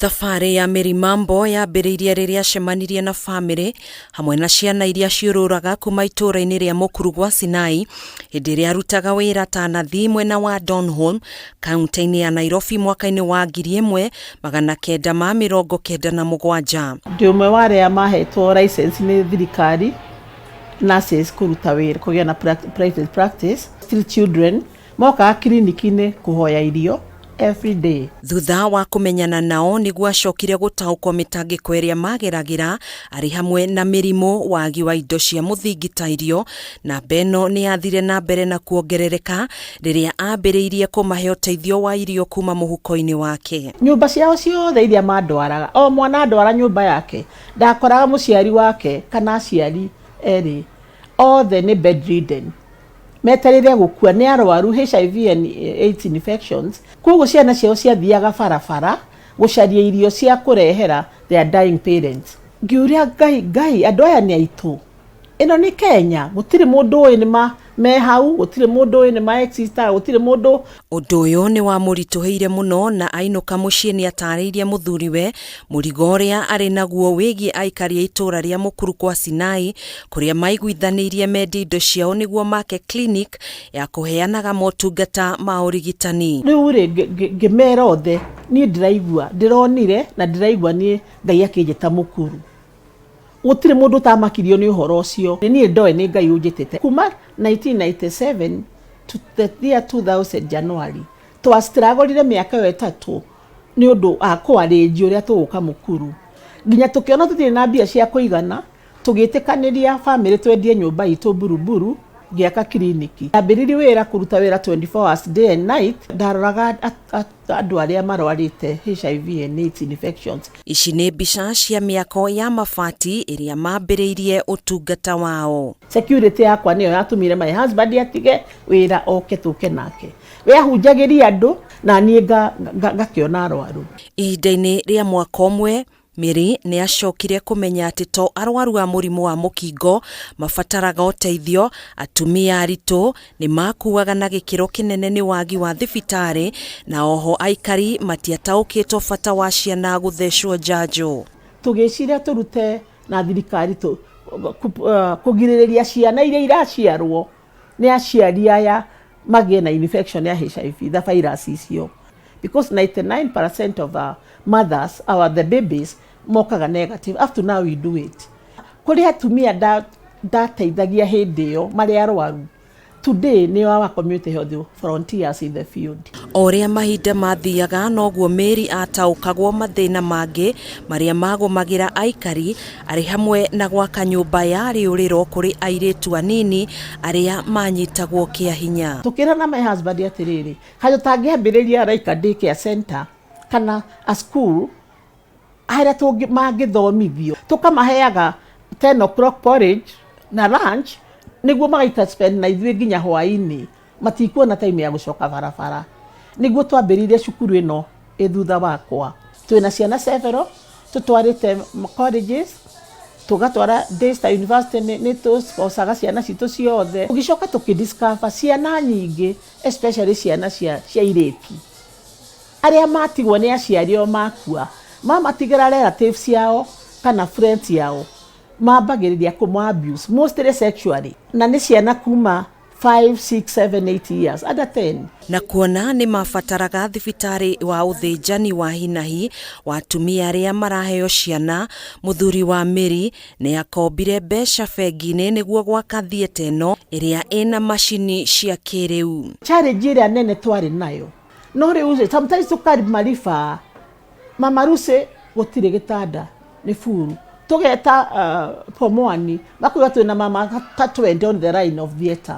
Thabarĩ ya Mary Mambo yambĩrĩirie rĩrĩa acemanirie na famĩlĩ hamwe na ciana iria ciũrũraga kuma itũũra-inĩ rĩa Mũkuru gwa Sinai hĩndĩ ĩrĩa arutaga wĩra ta nathi mwena wa Donholm kaunti-inĩ ya Nairobi mwaka-inĩ wa 1997. Ndĩ ũmwe wa arĩa mahetwo license nĩ thirikari nurses kũruta wĩra, kũgĩa na private practice. Still children mokaga kiriniki-inĩ kũhoya irio every day. Thutha wa kũmenyana nao nĩguo acokire gũtaũkwo mĩtangĩko ĩrĩa mageragĩra arĩ hamwe na mĩrimũ, wagi wa indo cia mũthingi ta irio. Namba ĩno nĩ yathire na mbere na kuongerereka rĩrĩa ambĩrĩirie kũmahe ũteithio wa irio kuma mũhuko-inĩ wake. Nyũmba ciao ciothe iria mandwaraga, o mwana andwara nyũmba yake, ndakoraga mũciari wake kana aciari erĩ, othe nĩ bedridden, metereire gũkua, nĩ arwaru HIV and AIDS infections. Koguo ciana ciao ciathiaga barabara gũcaria irio cia kũrehera their dying parents. Ngĩũria Ngai, Ngai, andũ aya nĩ aitũ, ĩno nĩ Kenya, gũtirĩ mũndũ ũĩ nĩ ma me hau, gũtirĩ mũndũ ũĩ nĩ ma existaga, gũtirĩ mũndũ. Ũndũ ũyũ nĩ wamũritũhĩire mũno na ainũka mũciĩ nĩ atarĩirie mũthuriwe mũrigo ũrĩa arĩ naguo wĩgiĩ aikari a itũũra rĩa Mũkuru kwa Sinai, kũrĩa maiguithanĩirie mendie indo ciao nĩguo make clinic ya kũheanaga motungata ma ũrigitani. Rĩu rĩ, ngĩmera othe, niĩ ndĩraigua ndĩronire na ndĩraigua niĩ Ngai akĩnjĩta Mũkuru. Gũtirĩ mũndũ ũtamakirio nĩ ũhoro ũcio. Niĩ ndoĩ nĩ Ngai ũnjĩtĩte. Kuma 1997 to the year 2000 January, twastragũrire mĩaka ĩyo 3 nĩ ũndũ wa kũarĩnji ũrĩa tũgũka Mũkuru. Nginya tũkĩona tũtirĩ na mbia cia kũigana, tũgĩtĩkanĩria famĩlĩ twendie nyũmba itũ Buruburu, ngĩaka kiriniki. Ndambĩrĩirie wĩra kũruta wĩra 24 hours day and night, ndaroraga andũ arĩa marwarĩte HIV and AIDS infections. Ici nĩ mbica cia mĩako ya mabati ĩrĩa mambĩrĩirie ũtungata wao. Security yakwa nĩyo yatũmire my husband atige wĩra oke tũke nake. We ahunjagĩria andũ na niĩ ngakĩona arwaru. Ihinda-inĩ rĩa mwaka ũmwe, Mary nĩ acokire kũmenya atĩ to arwaru a mũrimũ wa mũkingo mabataraga ũteithio, atumia aritũ nĩ makuaga na gĩkĩro kĩnene nĩ wagi wa thibitarĩ, na oho aikari matiataũkĩtwo bata wa ciana gũthecwo njanjo. Tũgĩciria tũrute na thirikari kũgirĩrĩria ciana iria iraciarwo nĩ aciari aya magĩe na infection ya HIV, the virus icio. Because 99% of our mothers, our the babies, mokaga negative. Up to now we do it. Kũrĩ atumia ndateithagia hĩndĩ ĩyo marĩ arwaru. Today nĩ our community health frontiers in the field. O ũrĩa mahinda mathiaga noguo Mary ataũkagwo mathĩna mangĩ marĩa magũmagĩra aikari, arĩ hamwe na gwaka nyũmba ya rĩũrĩro kũrĩ airĩtu anini arĩa manyitagwo kĩa hinya. Tũkĩra na my husband atĩrĩrĩ, kaĩ tũtangĩambĩrĩria like a daycare center kana a school harĩa mangĩthomithio, tũkamaheaga 10 o'clock porridge na lunch nĩguo magaika spend na ithuĩ nginya hwaĩ-inĩ, matikuona time ya gũcoka barabara. Nĩguo twambĩrĩirie cukuru ĩno ĩ thutha wakwa. Twĩna ciana several tũtwarĩte colleges, tũgatwara Daystar University, nĩ tũsponsaga ciana citũ ciothe. Tũgĩcoka tũkĩdiscover ciana nyingĩ, especially ciana cia airĩtu arĩa matigwo nĩ aciari o makua, mamatigĩra relatives ciao kana friends yao, mambagĩrĩria kũmũ abuse mostly sexually, na nĩ ciana kuma 5, 6, 7, 8 years, under 10. Na kuona nĩ mabataraga thibitarĩ wa ũthĩnjani wa hinahi wa atumia arĩa maraheo ciana, mũthuri wa Mary nĩ akombire mbeca bengi-inĩ nĩguo gwaka theatre ĩno ĩrĩa ĩna macini cia kĩrĩu. Challenge ĩrĩa nene twarĩ nayo, no rĩu sometimes tũkamariba Mama Lucy gũtirĩ gĩtanda, nĩ buru. Tũgeta Pumwani makuga twĩna mama ta 20 on the line of theatre.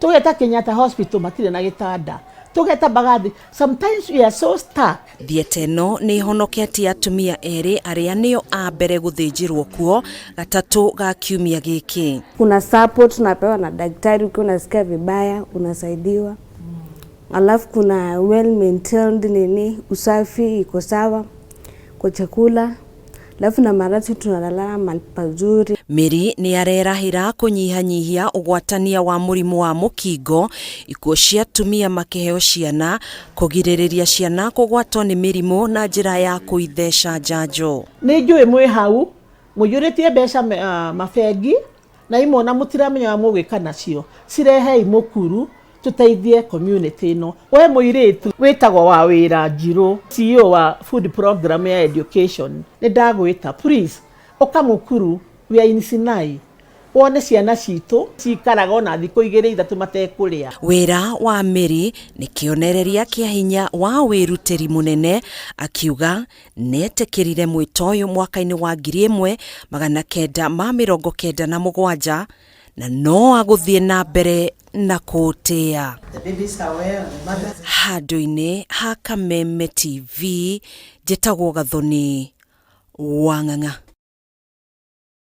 Tũgeta Kenyatta Hospital matirĩ na gĩtanda. Tũgeta Mbagathi. Sometimes we are so stuck. Theatre ĩno nĩ ĩhonoketie atumia erĩ arĩa nĩo a mbere gũthĩnjĩrwo kuo gatatũ ga kiumia gĩkĩ. Kuna support unapewa na daktari, ukiwa unasikia vibaya unasaidiwa. Alafu kuna well maintained nini, usafi iko sawa kwa chakula Alafu na marasi tunalala mahali pazuri. Mary nĩ arerahĩra kũnyihanyihia ũgwatania wa mũrimũ wa mũkingo, ikuũ cia atumia makĩheo ciana, kũgirĩrĩria ciana kũgwatwo nĩ mĩrimũ na njĩra ya kũitheca njanjo. Nĩ njũĩ mwĩ hau mũiyũrĩtie mbeca mabengi na imwe ona mũtiramenya ũrĩa mũgwĩka nacio, cirehei mũkuru tũteithie community ĩno. We mũirĩtu wĩtagwo wa wĩra Njirũ, CEO wa food program ya education, nĩ ndagwĩta please ũka mũkuru, we are in Sinai, wone ciana citũ cikaraga ona thikũ igĩrĩ ithatũ matekũrĩa. Wĩra wa Mary nĩ kĩonereria kĩa hinya wa wĩrutĩri mũnene, akiuga nĩetĩkĩrire mwĩto ũyũ mwaka-inĩ wa 1997 na no agũthiĩ na mbere na kũũtĩa. Handũ-inĩ ha Kameme TV, njĩtagwo Gathoni Wang'ang'a.